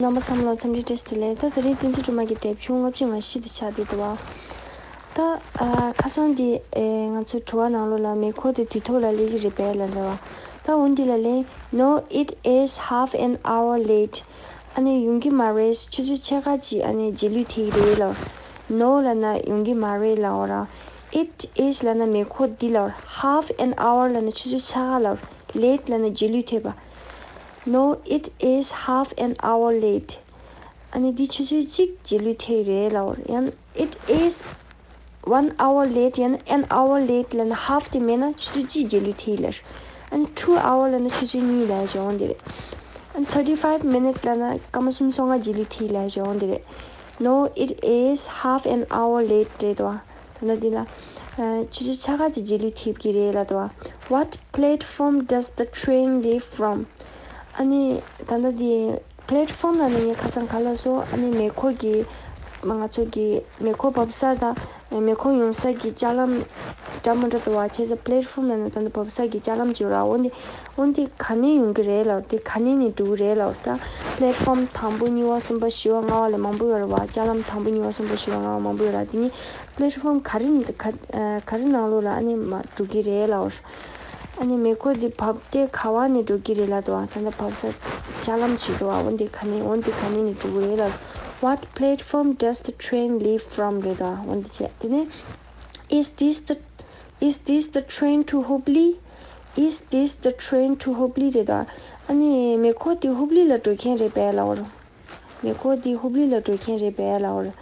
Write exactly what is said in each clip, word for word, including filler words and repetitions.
རྣམ་པ་ཚང་མ་ལ་འཚམས་འདྲི་བཀྲ་ཤིས་བདེ་ལེགས། ད་དེ་རིང་བསྟན་འཛིན་སྒྲོལ་མ་གི་དེབ་ཆུང་ལྔ་བཅུ་ང་བཞི་དེ་ཆགས་བསྡད་འདུག་བ། ད་ཨ་ཁ་སང་དེ་ཨེ་ང་ཚོའི་དྲི་བ་ནང་ལོགས་ལ་མེ་འཁོར་དེ་དུས་ཐོག་ལ་སླེབས་ཀྱི་རེད་པས་ལབ་འདུག་བ། ད་འོ་འདི་ལ་ལན། No, it is half an hour late. ཨ་ནི་ཡོང་གི་མ་རེད། ཆུ་ཚོད་ཕྱེད་ཀ་ཅིག་ཨ་ནི་རྗེས་ལུས་ཐེབས་ཀྱི་རེད་ལབ། No ལབ་ན་ཡོང་གི་མ་རེད་ལབ་པ་ར། It is ལབ་ན་མེ་འཁོར་འདི་ལབ། Half an hour ལབ་ན་ཆུ་ཚོད་ཕྱེད་ཀ་ལབ། Late ལབ་ན་རྗེས་ལུས་ཐེབས་པ། No, it is half an hour late. ཨ་ནི་འདི་ཆུ་ཚོད་གཅིག་རྗེས་ལུས་ཐེབས་རེད་ལབ། ཡང་it is one hour late ཡང་ན་an hour late ལབ་ན་half དེ་མེད་ན་ཆུ་ཚོད་གཅིག་རྗེས་ལུས་ཐེབས་ལབ། ཨ་ནི་two hour ལབ་ན་ཆུ་ཚོད་གཉིས་ལབ་ཡ་འོང་འདི་རེད། ཨ་ནི་thirty five minute ལབ་ན་སྐར་མ་སུམ་ཅུ་སོ་ལྔ་རྗེས་ལུས་ཐེབས་ལབ་ཡ་འོང་འདི་རེད། No, it is half an hour late རེད་དོ། ད་ལྟ་འདི་ལ་ཨ་ཆུ་ཚོད་ཕྱེད་ཀ་ཅིག་རྗེས་ལུས་ཐེབས་ཀྱི་རེད་ལབ་འདུག་བ། What platform does the train leave from? ཨ་ནི་ད་ལྟ་འདི་platform ལབ་ནས་ངས་ཁ་སང་ག་ལབ་སོང་། ཨ་ནི་མེ་འཁོར་གྱི་མ་ང་ཚོ་གི་མེ་འཁོར་བབས་ས་དང་མེ་འཁོར་ཡོང་ས་གི་ལྕགས་ལམ་འདྲ་མི་འདྲ་འདུག་བ། བྱས་ཙང་platform ལབ་ནས་ད་ལྟ་བབས་ས་གི་ལྕགས་ལམ་ཅིག་ཡོད་ར། འོ་འདི་འོ་འདི་ག་ནས་ཡོང་གི་རེད་ལབ། འདི་ག་ནས་ནས་འགྲོ་གི་རེད་ལབ། ད་platform དང་པོ་གཉིས་པ་གསུམ་པ་བཞི་པ་ལྔ་པ་ལ་མང་པོ་ཡོད་ར་བ། ལྕགས་ལམ་དང་པོ་གཉིས་པ་གསུམ་པ་བཞི་པ་ལྔ་པ་མང་པོ་ཡོད་ར། དེ་ནི་platform ག་རེ་ནས་ག་ཨ་ག་རེ་ནང་ལོགས་ལ་ཨ་ནི་མ་འགྲོ་གི་རེད་ལབ། ཨ་ནི་མེ་འཁོར་འདི་བབས་ཏེ་ག་བ་ནས་འགྲོ་གི་རེད་ལབ་འདུག་བ། ད་ལྟ་བབས་ས་ལྕགས་ལམ་ཅིག་འདུག་བ། འོ་འདི་ག་ནས་འོ་འདི་ག་ནས་ནས་འགྲོ་གི་རེད་ལབ། What platform does the train leave from རེད་དོ། འོ་འདི་བྱས། དེ་ནས། Is this the is this the train to Hubli? Is this the train to Hubli རེད་དོ། ཨ་ནི་མེ་འཁོར་འདི་ཧུབ་ལི་ལ་འགྲོ་མཁན་རེད་པས་ལབ་པ་རེད། མེ་འཁོར་འདི་ཧུབ་ལི་ལ་འགྲོ་མཁན་རེད་པས་ལབ་པ་རེད།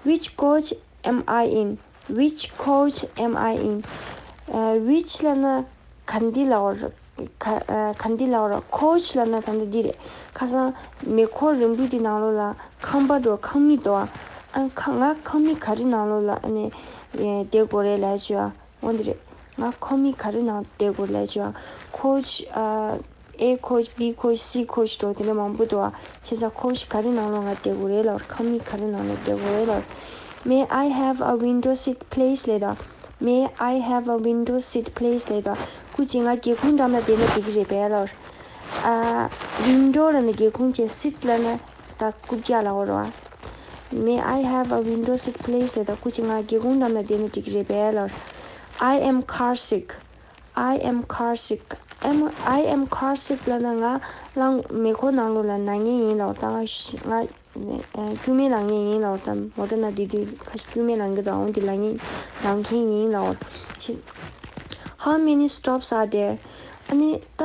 Which coach am I in? Which coach am I in? ཨ་which ལབ་ན་ག་འདི་ལབ་པ་རེད། ག་ཨ་ག་འདི་ལབ་པ་རེད། Coach ལབ་ན་ད་ལྟ་འདི་རེད། ཁ་སང་མེ་འཁོར་རིང་པོ་འདི་ནང་ལོགས་ལ་ཁང་པ་འགྲོ་ཁང་མིག་འདུག་ཨ། ཨ་ཁ་ང་ཁང་མིག་ག་རེ་ནང་ལོགས་ལ་ཨ་ནི་ཨེ་བསྡད་དགོས་རེད་ལབ་བྱས་ཨ། འོ་འདི་རེད། ང་ཁང་མིག་ག་རེ་ནང་བསྡད་དགོས་ལབ་བྱས་ཨ། Coach ཨ་A coach, B coach, C coach འགྲོ་དེ་འདྲ་མང་པོ་འདུག་ཨ། བྱས་ཙང་coach ག་རེ་ནང་ལོགས་ང་བསྡད་དགོས་རེད་ལབ། ཁང་མིག་ག་རེ་ནང་ལོགས་བསྡད་དགོས་རེད་ལབ། May I have a window seat please ལབ་དང་། May I have a window seat please ལབ་དང་། སྐུ་མཁྱེན་ང་སྒེའུ་ཁུང་འགྲམ་ལ་བསྡད་ན་འགྲིག་གི་རེད་པས་ལབ། ཨ། Window ལབ་ན་སྒེའུ་ཁུང་བྱས། Seat ལབ་ན་ད་རྐུབ་བཀྱག་ལབ་པ་རེད་བ། May I have a window seat please ལབ་དང་། སྐུ་མཁྱེན་ང་སྒེའུ་ཁུང་འགྲམ་ལ་བསྡད་ན་འགྲིག་གི་རེད་པས་ལབ། I am car sick. I am car sick. I'm- I am car sick ལབ་ན་ང་རླངས་མེ་འཁོར་ནང་ལོགས་ལ་ན་མཁན་ཡིན་ལབ་དང་། ང་ཤི- ང་ཨ་སྐྱུག་མེར་ལངས་མཁན་ཡིན་ལབ་དང་། མོ་ཊ་ནང་བསྡད་དུས་ཁ་སྐྱུག་མེར་ལངས་ཀྱི་འདུག་འོན་ཏེ་ལངས་མཁན་ལངས་མཁན་ཡིན་ལབ། ཅི- How many stops are there? ཨ་ནི་ད་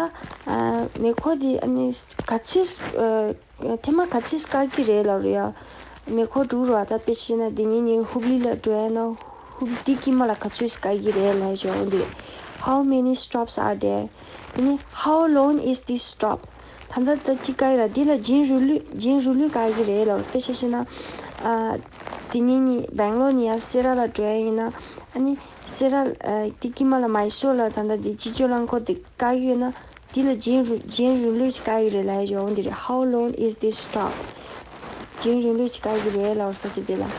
ཨ་མེ་འཁོར་འདི་ཨ་ནི་ག་ཚོད་ཨ་ཐེངས་མ་ག་ཚོད་བཀག་གི་རེད་ལབ་རེད་ཡ། མེ་འཁོར་འགྲོ་ར་ད་དཔེ་བྱས་ན་འདི་ཉིན་ནས་ཧུབ་ལི་ལ་འགྲོ་ཡ་ན་ཧུབ་ལི་ཀི་མ་ལ་ག་ཚོད་བཀག་གི་རེད་ལབ་ཞོག་འདི། How many stops are there? དེ་ནས་How long is this stop? ད་ལྟ་ད་ཅི་བཀག་གི་ར། འདི་ལ་རྗེས་རིང་ལུས་རྗེས་རིང་ལུས་བཀག་གི་རེད་ལབ། དཔེ་བྱས་བྱས་ན་ཨ་འདི་ཉིན་ནས་སྦེང་ལོར་ནས་ཡ་སེ་ར་ལ་འགྲོ་ཡ་ཡིན་ན། ཨ་ནི་སེ་ར་ཨ་ལི་ཀི་མ་ལ་མའི་སོར་ལ་ད་ལྟ་འདི་སྤྱི་སྤྱོད་རླངས་འཁོར་འདི་བཀག་གི་ཡོད་ན། འདི་ལ་རྗེས་རིང་རྗེས་རིང་ལུས་བཀག་གི་རེད་ལབ་ཡ་ཡོང་འདི་རེད། How long is this stop? རྗེས་རིང་ལུས་བཀག་གི་རེད་ལབ་ས་ཅིག་འདི་ལ།